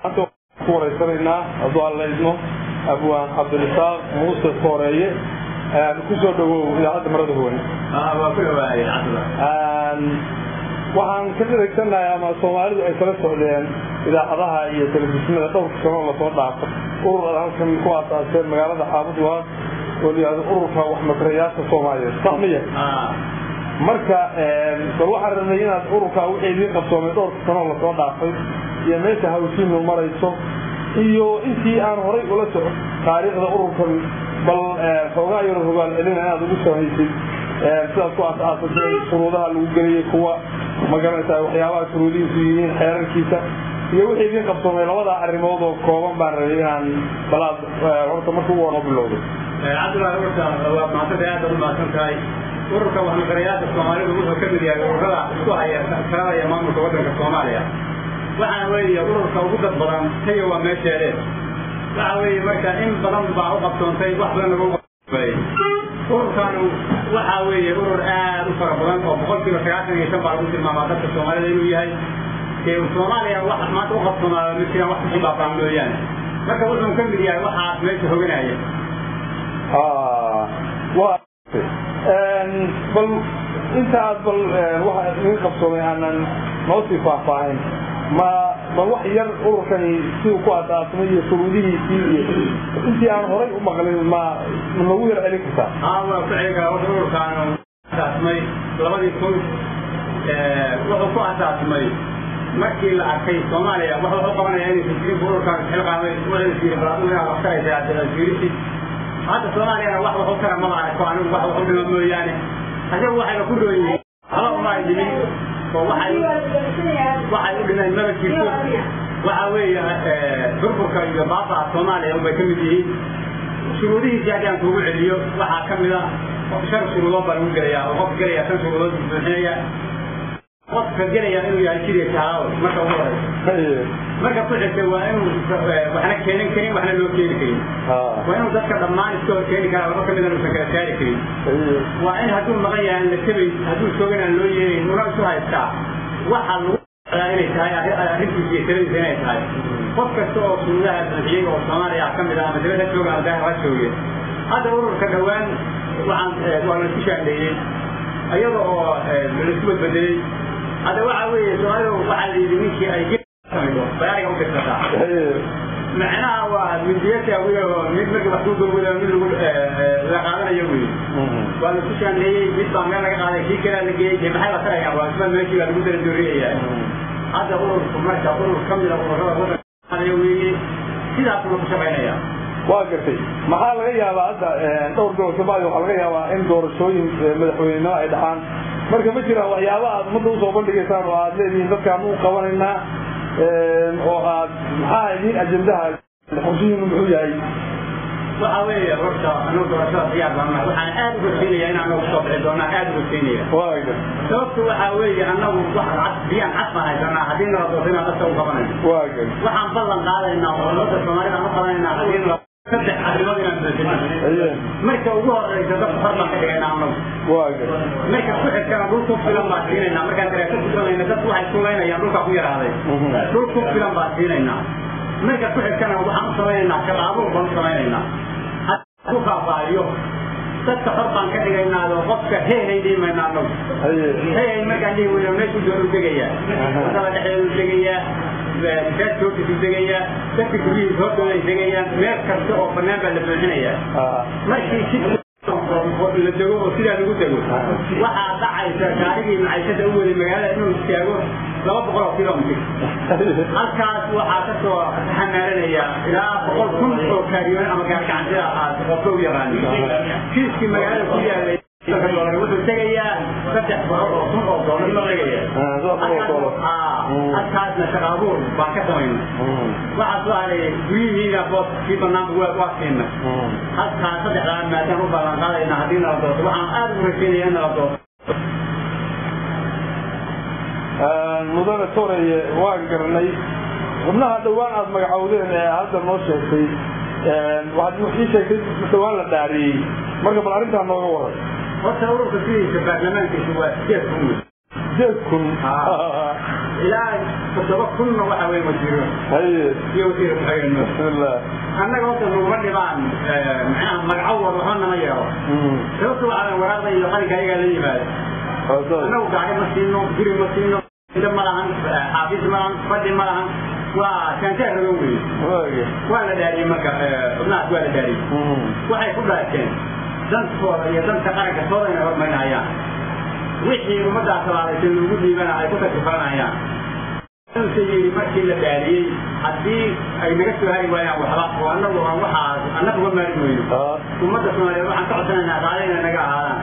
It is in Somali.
Maanta ku wareysanaynaa, hadduu Alla idmo, Abwaan Cabdirisaaq Muuse Sooreeye. Kusoo dhawow idaacadda Marada Huwan. Waa ku dhawaayay, Cabdullah. Waxaan ka dheregsanahay ama Soomaalidu ay kala socdeen idaacadaha iyo telefishinada dhowrka sano lasoo dhaafo urur aad halkan ku aasaaseen magaalada Xaabudwaaq oo la yidhahdo Ururka Waxmatarayaasha Soomaaliyeed, sax miya? Marka bal waxaan rabnay inaad ururkaa wixii idiin qabsoomay dhowrka sano lasoo dhaafay iyo meesha hawshiinu marayso iyo intii aan horay ula socon taariikhda ururkan, bal xoogaa yaro rogaal celina inaad ugu samaysid sidaad ku aas-aasatay, shuruudaha lagu geliyey, kuwa ma garanaysaa, waxyaabaha shuruudihiisu yihiin, xeerarkiisa iyo wixii idiin qabsoomay. Labadaa arrimood oo kooban baan rabay inaan balaad horta marka ugu noo bilowday. Cabdullahi, horta waa mahadsantahay, aad baad u mahadsan tahay. Ururka Waxmatarayaasha Soomaalidu wuxuu ka mid yahay ururada isku haya talada maamulka waddanka Soomaaliya. Waxaana weeye ururka ugu dad badan, tayo waa meesheede. Waxa weeye marka in badan baa u qabsoontay, wax badan lagu qabay. Ururkanu waxa weeye urur aad u fara badan oo 95% baa lagu tilmaamaa dadka Soomaalida inuu yahay. Ee Soomaaliya wax maanta u qabsoonaada ma jiraan, wax kusii baabaan mooyaane. Marka wuxuu ka mid yahay waxaas meesha hoganaya. Bal inta aad bal waxa idin qabsoomay aanan noo sii faahfaahin, ma bal wax yar ururkani siduu ku asaasmay iyo shuruudihiisii iyo intii aan horay u maqlin ma nagu yar celin kartaa? Haa, waa ku celin karaa. Wuxuu ururkaanu asaasmay 2000. Wuxuu ku asaasmay markii la arkay Soomaaliya wax wuxuu qabanaya inaysan jirin buu ururkaan xilqaamay. Wuxuu is yidhi, bal adigu inaad wax taraysaa fiirisid. Hadda Soomaaliyana wax wuxuu tara maba arko anigu, wax wuxu dhima mooyaane. Ayagu waxayba ku roon yihiin, waxba uma ay dhimin oo waxay u dhimeen maba jirto. Waxa weeye burburka iyo baabaa Soomaaliya unbay ka mid yihiin. Shuruudihiisii haddii aan kugu celiyo, waxaa ka mid a shan shuruudood baa lagu gelayaa oo qofka gelaya shan shuruudood buu buuxinaya. Qofka gelaya inuu yahay jiriya shahaawo marka ugu horeysa. Marka ku xigta waa inuu waxna keenan karin, waxna loo keeni karin. Waa inuu dadka dhammaan iska hor keeni karaa, laba ka midana uusan kala saari karin. Waa in hadduu maqan yahay aan la tabayn, hadduu joogan aan loo yeerayn, una isu haystaa waxa lagu inay tahay arrintiisa iyo taladiisa inay tahay. Qof kasta oo shuruudaha buuxiyey oo Soomaaliya ka mid ah, ama dibadda jooga ama daahir ha jooge. Hadda ururka dhowaan waxaan waa la isku shaandheeyey iyada oo la isku badbedelay. Hadda waxa weeye Soomaalidu waxaa la yidhi ninkii ay samidho bayaariga u dirsataa. Macnaha waa mindiyata wiil mid markii wax ku gurguda mid lagu la qaadanayo wey. Waa la isku shaandheeyey, mid baa meel laga qaaday, kii kalaa la geeyey. Dee maxay la tarayaan? Waa isla meeshii baa lagu daradooriyayaa. Hadda ururku marka urur ka mid a ururada waddanka weeye, sidaasuna ku shaqaynaya. Waa gartay. Maxaa laga yaabaa hadda dhowr bilood kabacdi waxaa laga yaabaa in doorashooyin madaxweynenimo ay dhacaan. Marka ma jiraan waxyaaba aad ummadda usoo bandhigaysaan oo aad leedihiin dadkaan u qabanaynaa oo aad maxaa idiin ajendaha, qorshihiinu muxuu yahay? Waxa weeye horta anagu doorashada diyaar baan nahay. Waxaan aad u rajaynaya in anagu soo bixi doonaa, aad u rajaynaya. Sababtu waxaa weeye annagu wax cad biyaan cad baan haysanaa haddii nala doorto inaan dadka u qabanayno. Waxaan ballan qaadaynaa oo ummadda Soomaalida aan u qabanaynaa haddii nala saddex arrimood inaan buuxino. Marka ugu horeysa, dadka xor baan ka dhigaynaa annagu. Marka ku xigtana, dhul ku filan baan siinaynaa. Markaan daraasad ku samayna, dadku waxay suulaynayaan dhulka ku yaraaday, dhul ku filan baan siinaynaa. Marka ku xigtana, waxaan u samaynaynaa shaqo abuur baan u samaynaynaa. Ku faahfaahiyo, dadka xor baan ka dhigaynaa oo qofka heehay dhihi mayna annagu. Heehay markaan dhihi weyno, meeshuu doonu degayaa, wadada dhexdeedu degayaa, masaajidka hortiisu degayaa, dadka guryihiisa hortooda ay degayaan, meel kasta oo bannaan baa la buuxinayaa. Markii si la dego oo sidaa lagu dego, waxaa dhacaysa gaarigii maciishada u waday magaalada inuu istaago 200 kilomitir. Halkaas waxaa ka soo xamaaranaya ilaa 100,000 oo kaariyoon ama gaargacan, sida aad qofka u yaqaano. Kiiskii magaalada ku yaalay doolar wuxuu tegayaa 300,000 oo doolar buu tegayaa. Halkaasna shaqa abuur baan ka samaynay. Waxaa soo haray guryihiina boos kii banaanba waa siinay. Halkaas saddexdaa maadaan u ballan qaadaynaa haddii nala doorto. Waxaan aad ugu rajaynaya in nala doorto. Mudane Toreye, waan garanay xubnaha dhowaan aad magacowdeen ee hadda noo sheegtay. Waxaad ii sheegtay dhowaan la dhaariyey. Marka bal arrintaa nooga waran. Horta ururka sidiisa baarlamaankiisu waa 8,000 wey. 8,000. Ilaa 7,000 waxa weeye wasiiro iyo wasiir ku-xigeenno. Annaga horta naguma dhibaan, macnaha magacawooda waxba nama yeelo. Sababta waxaa waraaqda iyo qalinka ayagaa la yimaada. Annagu gaari ma siino, guri ma siino, ma lahan xaafis, ma lahan fadhi, ma lahan, waa saantaar rogan weeye. Waa la dhaariyey marka xubnahaas waa la dhaariyey. Waxay ku dhaarteen dantooda iyo danta qaranka tooda inay hormarinayaan, wixii ummaddaas sabaalaysan lagu dhiibana ay ku takifalanayaan. Se yidhi markii la dhaariyey, haddii ay naga soo hari waayaan waxba oo annagu aan waxaas annaga uga maarmi weyno, ummadda Soomaaliyeed waxaan ka codsanaynaa raali inay naga ahaadaan.